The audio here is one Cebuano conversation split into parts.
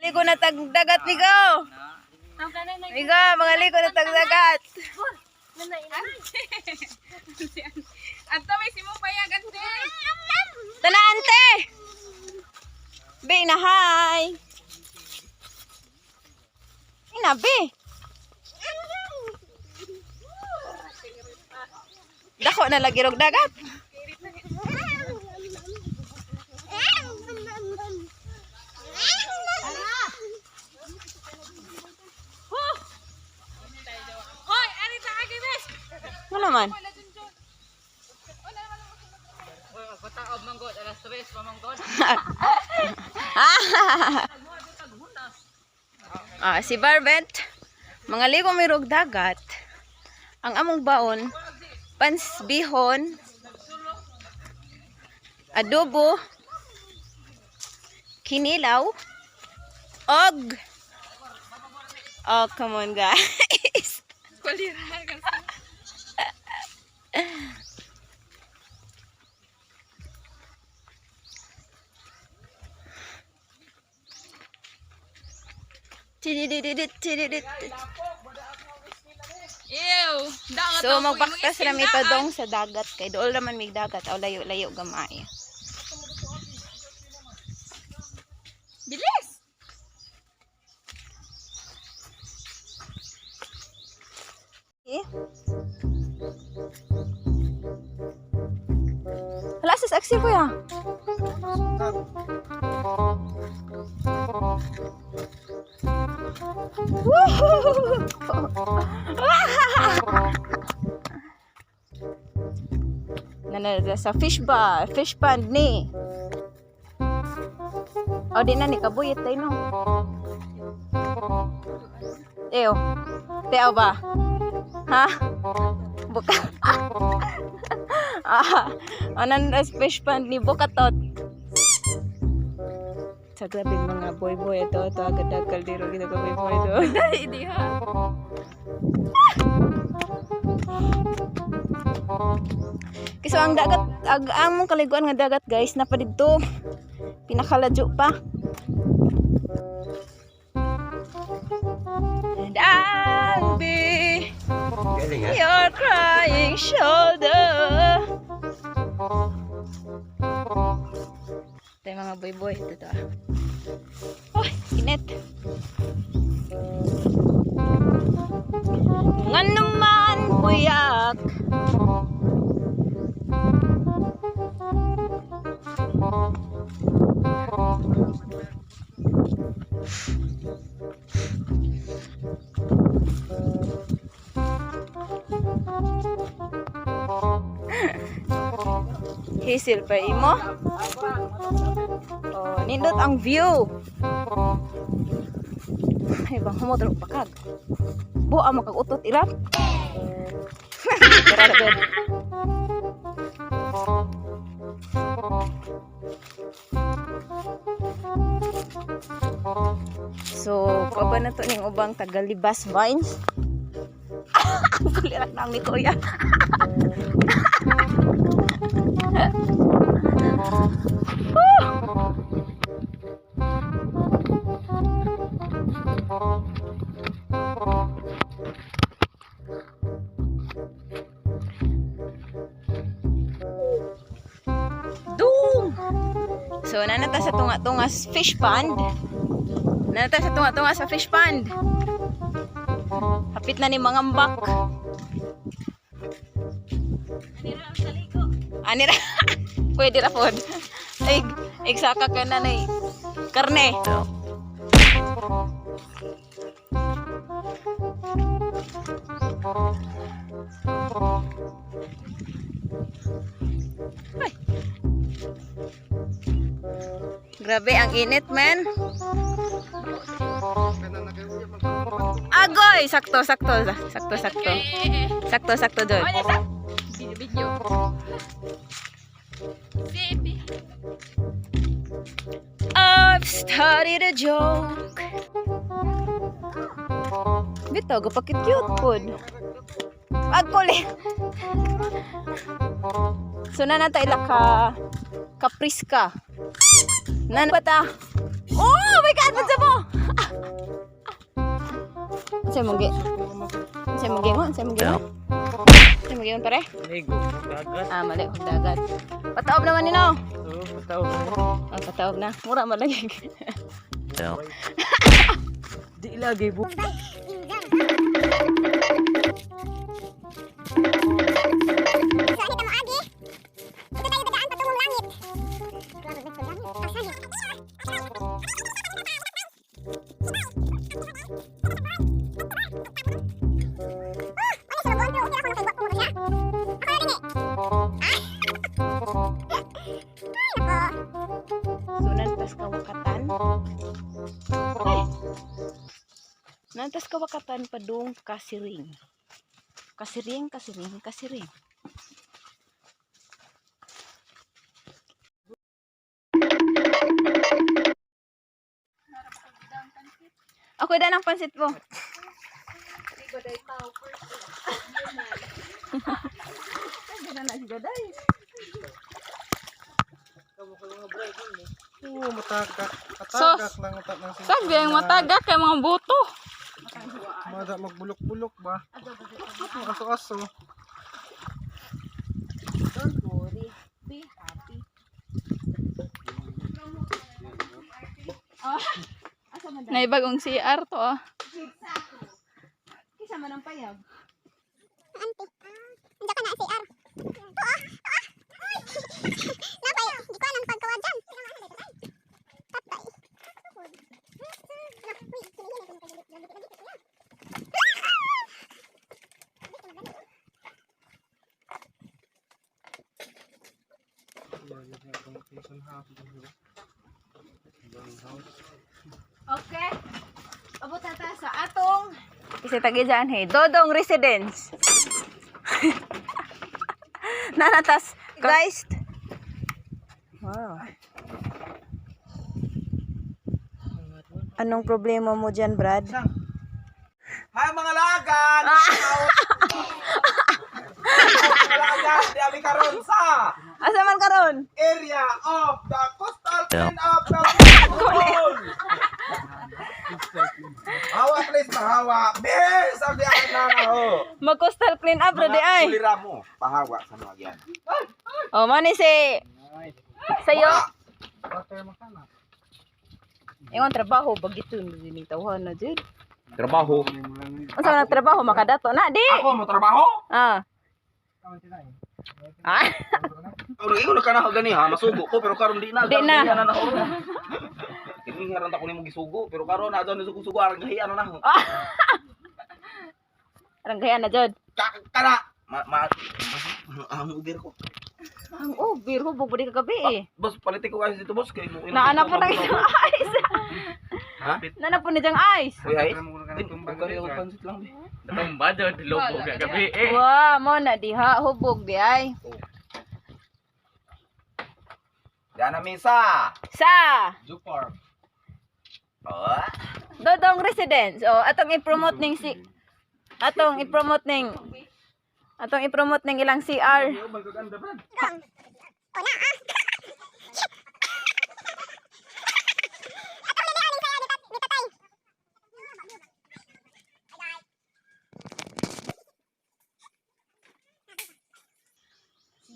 Ligo na tag dagat, Migo. Migo, mga ligo na tag dagat. Anto, may simo payag, ante. Tana, ante. Be, na hi. Ina, be. Dako na lagi rog dagat. Hoy, ani ta agi bes. Ano man? Pataob manggod, alas 3 pa manggod. Ah, si Barbet, mga ligo may rog dagat. Ang among baon, pansbihon, adobo, kinilaw, og. Oh, come on, guys. Kulira kasi. Tididididid. Ew. So, magbaktas rami pa dong sa dagat. Kay dool raman mig dagat. Aw, layo-layo gamay. Bilis. Eh? Hala, sis, aksi kuya. Woohoo! Nanada sa fish bar, fish pond ni. O, di na ni kabuyit tayo no. Ew. Teo ba? Ha? Buka. Ah, anan as fish pond ni Bukatot. Sa grabe mga boy boy ito ito agad kaldero kita ka boy boy do. Hindi ha. Kasi ang dagat ag among kaliguan nga dagat, guys, na pa didto. Pinakaladyo pa. And I'll be Galing ha? your crying shoulder. Ito yung mga boy boy. Ito to. Ah. Oh, init. Nga naman, buyak. Hazel pa imo. Oh, nindot ang view. Ay, bang humot og bakag. Buа mo kag utot irap. Tara na, babe. So, pa na to ning ubang Tagalibas vines. Ang kulirak na ni kuya. Dung! So, nanata sa tunga-tunga fish pond. Nanata sa tunga-tunga sa fish pond. Hapit na ni Mangambak. Anira. Pwede ra pod. Ay, igsaka ka na nay karne. Ay. Grabe ang init, man. Agoy, sakto, sakto, sakto, sakto. Sakto, sakto doon. Video, video. Sipi. I've started a joke. Bitaw, gapakit cute pod. Agkuli. So na nata ila ka kapriska. Nan bata. Oh my God, unsa mo? Unsay mong gi? Unsay mong gingon? Unsay mong gingon? Unsay mong gingon, pare? Ligo, dagat. Ah, mali kong dagat. Pataob naman nino. Oo, pataw. Ah, pataob na. Mura man lagi. Di lagi bu. So, ano mo, Agi? Ito tayo dadaan patungong langit. Ah, So, nantas kawakatan. Ay! Nantas kawakatan padung Kasiring. Kasiring, Kasiring, Kasiring. Ako dan ang pansit mo. Oo, matagak. Matagak lang ang ng Sabi ang matagak kay mga buto. Mada magbulok-bulok ba? Aso-aso. Don't worry. Be happy. Oh, asa man Nay bagong CR to ah. Kisa man ang payag. Ante. Andiyan ka na, CR. Oo, oo. Napay, di ko alam pagkawa dyan. Patay. Okay. Abot na ta sa atong kasi tagi dyan, hey, Dodong Residence. Nanatas, guys. Wow. Anong problema mo dyan, Brad? Hi mga lagan! Mga lagan, di ami karon sa Asa man karon? area of the coastal plain of the Bohol. Hawa please, pahawa. Bis! Ang di ako na ho. Mag-coastal clean up, bro, di ay. Kulira mo, pahawa sa mga yan. Oh, man si sayo. Ingon trabaho bagito ni tawhan na jud. Trabaho. Unsa man ang trabaho makadato na di? Ako mo trabaho? Ah. Ah. Karon ingon ka na gani ha, masugo ko pero karon di na. Di na. Karon na ho. Kini haran ta ko nimo gisugo pero karon na adto nisugo arang gahian na ho. Arang gaya na jud. Kana ma ma ang ubir ko. Ang oh, beer hubog ba di kagabi eh. Boss, palitik ko kasi dito, boss. Kay mo. Naana po na isang ice. Ha? Naana po na diyang ice. Uy, ay. Din, huwag pansit lang, be. Natumba doon, lobo kagabi eh. Wow, mo na diha hubog di ay. Diyan na misa. Sa Zoo Park. Oh. Dodong Residence. Oh, atong i-promote ning ilang CR.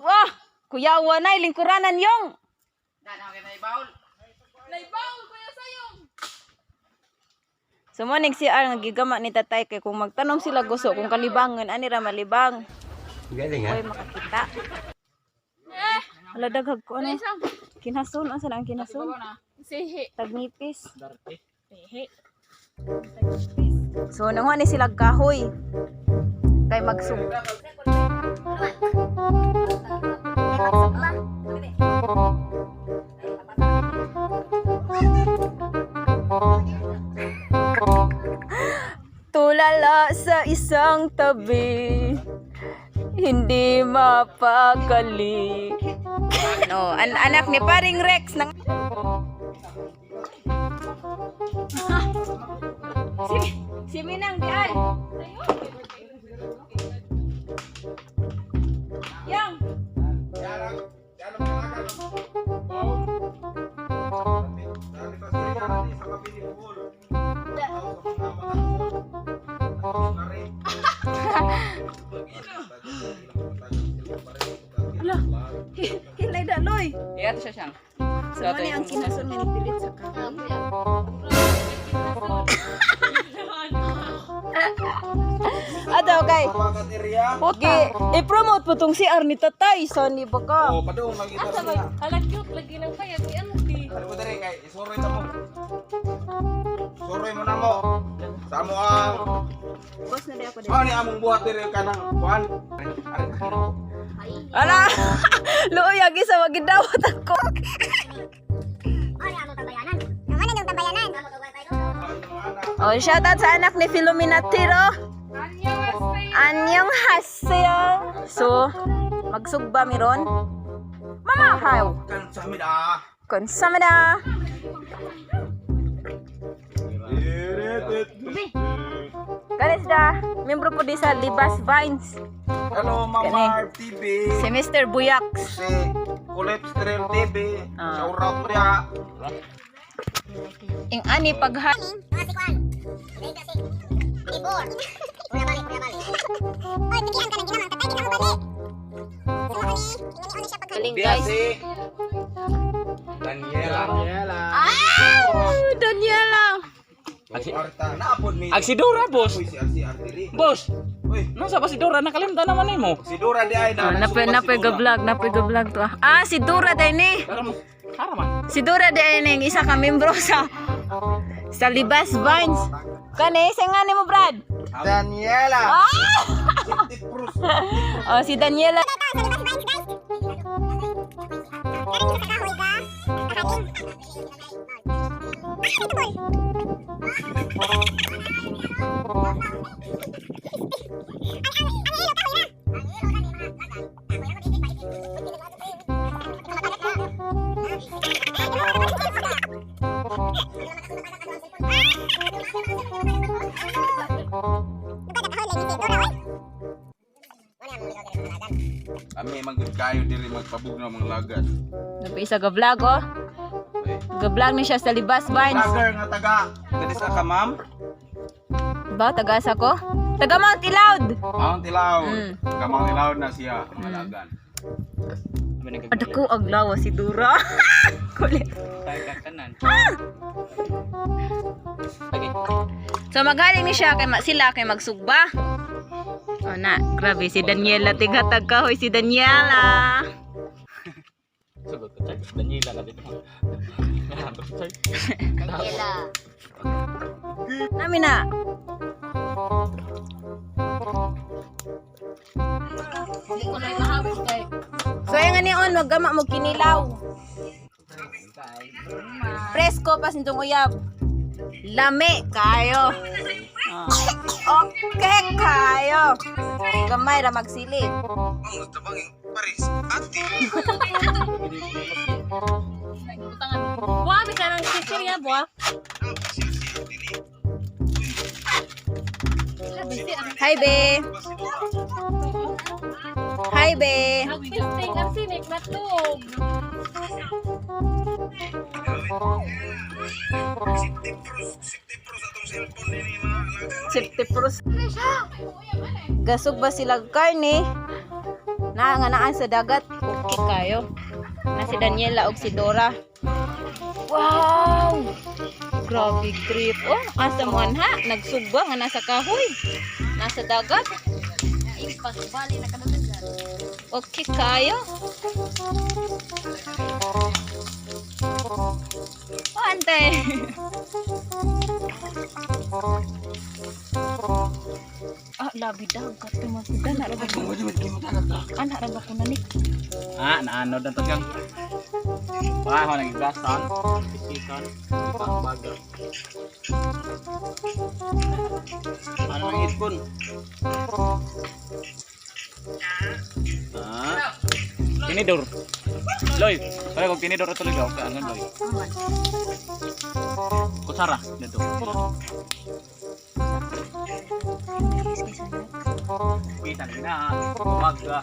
Wah, kuyawa na lingkuranan yung. Naibawl kuya sayong. So mo ning CR nga gigama ni tatay kay kung magtanom sila gusto kung kalibangan ani ra malibang. Galing ha? Oy makakita. Hala daghag ko ano. Kinason unsa na ang kinason? Sihi. Tagnipis. Sihi. So nanguha ni sila kahoy kay magsug. Tulala sa isang tabi, hindi mapakali. No, an anak ni paring Rex nang si Minang di ay. Yang, Diyan ang mga lagan. Bowl. Dami sa Dami sa Bohol. Sa mga mga Kaya siya siyang. So, ano ang kinason nga nipilit sa kahoy? Ato, okay. Pawakat area. Gi, i-promote po tong si Arnie Tatay. Sonny Baka. Oh, padung lagi ta sila. Hala, cute lagi ng payag ni auntie. Ano ko diri kay isuroy ta mo. Suroy mo na mo. Sa mo ang Boss na di ako Mao ni among buhat diri kanang kuan. Are are. Ala! Luoy, agi sa magidawat ako. Ay, amo tambayanan. Naman ang tambayanan. Oh, shout out sa anak ni Philomena Tiro. Annyeonghaseyo. Anyong haseyo. So, magsugba miron. Mama, how? Kan sa amin ah. Konsama na. Kanis da, membro po di sa Libas Vines. Hello, Ma'am Kani. Marv TV. Si Mr. Buyaks. Si Kulip Trail TV. Ah. Shout out mo diha. Ing ani pagha. Mga si Kwan. Dahil si Ibor. Una balik, una balik. Oy, pigihan ka ng ginamang tatay, ginamang balik. Sama ka ni, ingani siya pag Galing Diha guys. si Daniela. Daniela. Ah, Daniela. Arta naapod mi. Ag si Dora, boss. Uy, si RC Artiri. Boss, Uy, nasa ba si Dora nakalimtan naman nimo? si Dora di ay Oh, na. nape nape ga vlog, nape ga vlog to. Ah. Ah, si Dora day ni. Tara mo. Tara man. Si Dora day ni ang isa ka membro sa Libas Vines. Kani, sa nga ni mo Brad? Daniela. Ah! Oh, si Daniela. Sa Libas Vines, guys. Karin sa kahoy ka. Kahanin. Ah, ito bol. Ang ang ilo kahoy ra. Ang ilo kani mga lagan. Kahoy ra mabibig Ami man gud kayo diri magpabugnaw mga lagas. Nape isa ga vlog oh. Uy. Ga vlog ni siya sa Libas Vines. Vlogger nga taga. Kadis ka ma'am? Ba tagasa ko? Taga Mount Ilaud. Mount Ilaw. Taga Mount Ilaw na siya mga lagan. Adako aglawa si Dora. Kulit. Kanan. So magaling ni siya kay sila kay magsugba. Oh na, grabe si Daniela tighatag kahoy si Daniela. Sugot ko, check. Daniela na dito. Daniela. Nami na. So ay nga nion maggama mo kinilaw. Presko pas nitong uyab. Lami kayo. Ah. Okay kayo. Gamay ra magsili. Buwa, bisa ng chichirya, buwa. Hi be. Hi be. Fisting ang sinik na tug. Safety pros. Gasog ba sila karne? Na nga naan sa dagat. Okay kayo. Na si Daniela og si Dora. Wow! Grabe trip. Oh, asa mo ha? Nagsugba nga nasa kahoy. Nasa dagat. Okay kayo. Oh, ante. Ah, labi dagat tumaguda na ra ba? Ana ra ba ko na ni? Ah, naanod na to siyang. Wah, ako nag-gason. Season. Baga. Ano ang headphone? Ah. Tinidor. Loy, pare kung tinidor ito ligaw ka angan loy. Kutsara dito. Kita na baga.